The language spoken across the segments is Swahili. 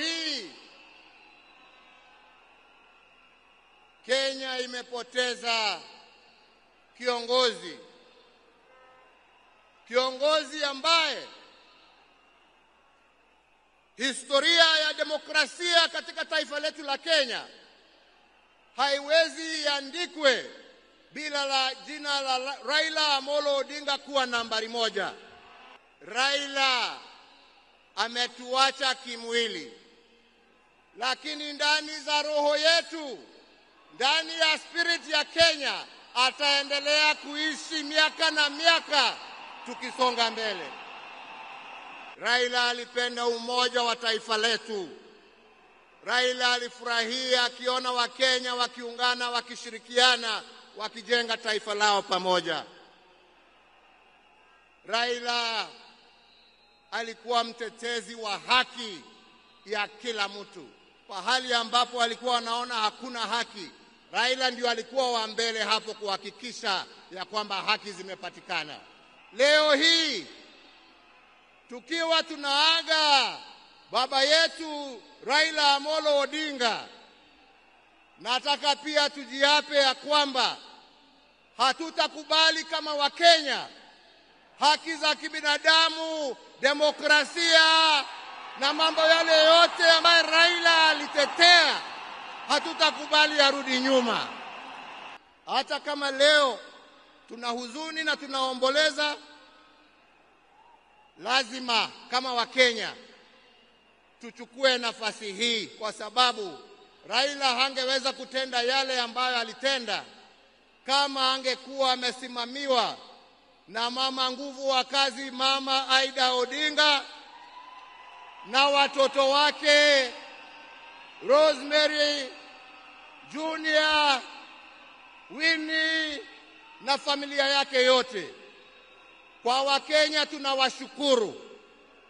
hii Kenya imepoteza kiongozi, kiongozi ambaye historia ya demokrasia katika taifa letu la Kenya haiwezi iandikwe bila la jina la Raila Amolo Odinga kuwa nambari moja. Raila ametuacha kimwili, lakini ndani za roho yetu, ndani ya spirit ya Kenya, ataendelea kuishi miaka na miaka tukisonga mbele. Raila alipenda umoja wa taifa letu. Raila alifurahia akiona Wakenya wakiungana, wakishirikiana, wakijenga taifa lao pamoja. Raila alikuwa mtetezi wa haki ya kila mtu. Pahali ambapo alikuwa anaona hakuna haki, Raila ndio alikuwa wa mbele hapo kuhakikisha ya kwamba haki zimepatikana. Leo hii tukiwa tunaaga baba yetu Raila Amolo Odinga, nataka pia tujiape ya kwamba hatutakubali kama Wakenya haki za kibinadamu, demokrasia na mambo yale yote ambayo Raila alitetea, hatutakubali arudi nyuma. Hata kama leo tuna huzuni na tunaomboleza, lazima kama Wakenya tuchukue nafasi hii, kwa sababu Raila hangeweza kutenda yale ambayo alitenda kama angekuwa amesimamiwa na mama nguvu wa kazi, Mama Aida Odinga, na watoto wake Rosemary, Junior, Winnie na familia yake yote. Kwa Wakenya tunawashukuru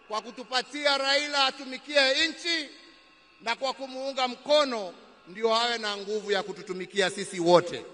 kwa kutupatia Raila atumikie nchi na kwa kumuunga mkono ndio awe na nguvu ya kututumikia sisi wote.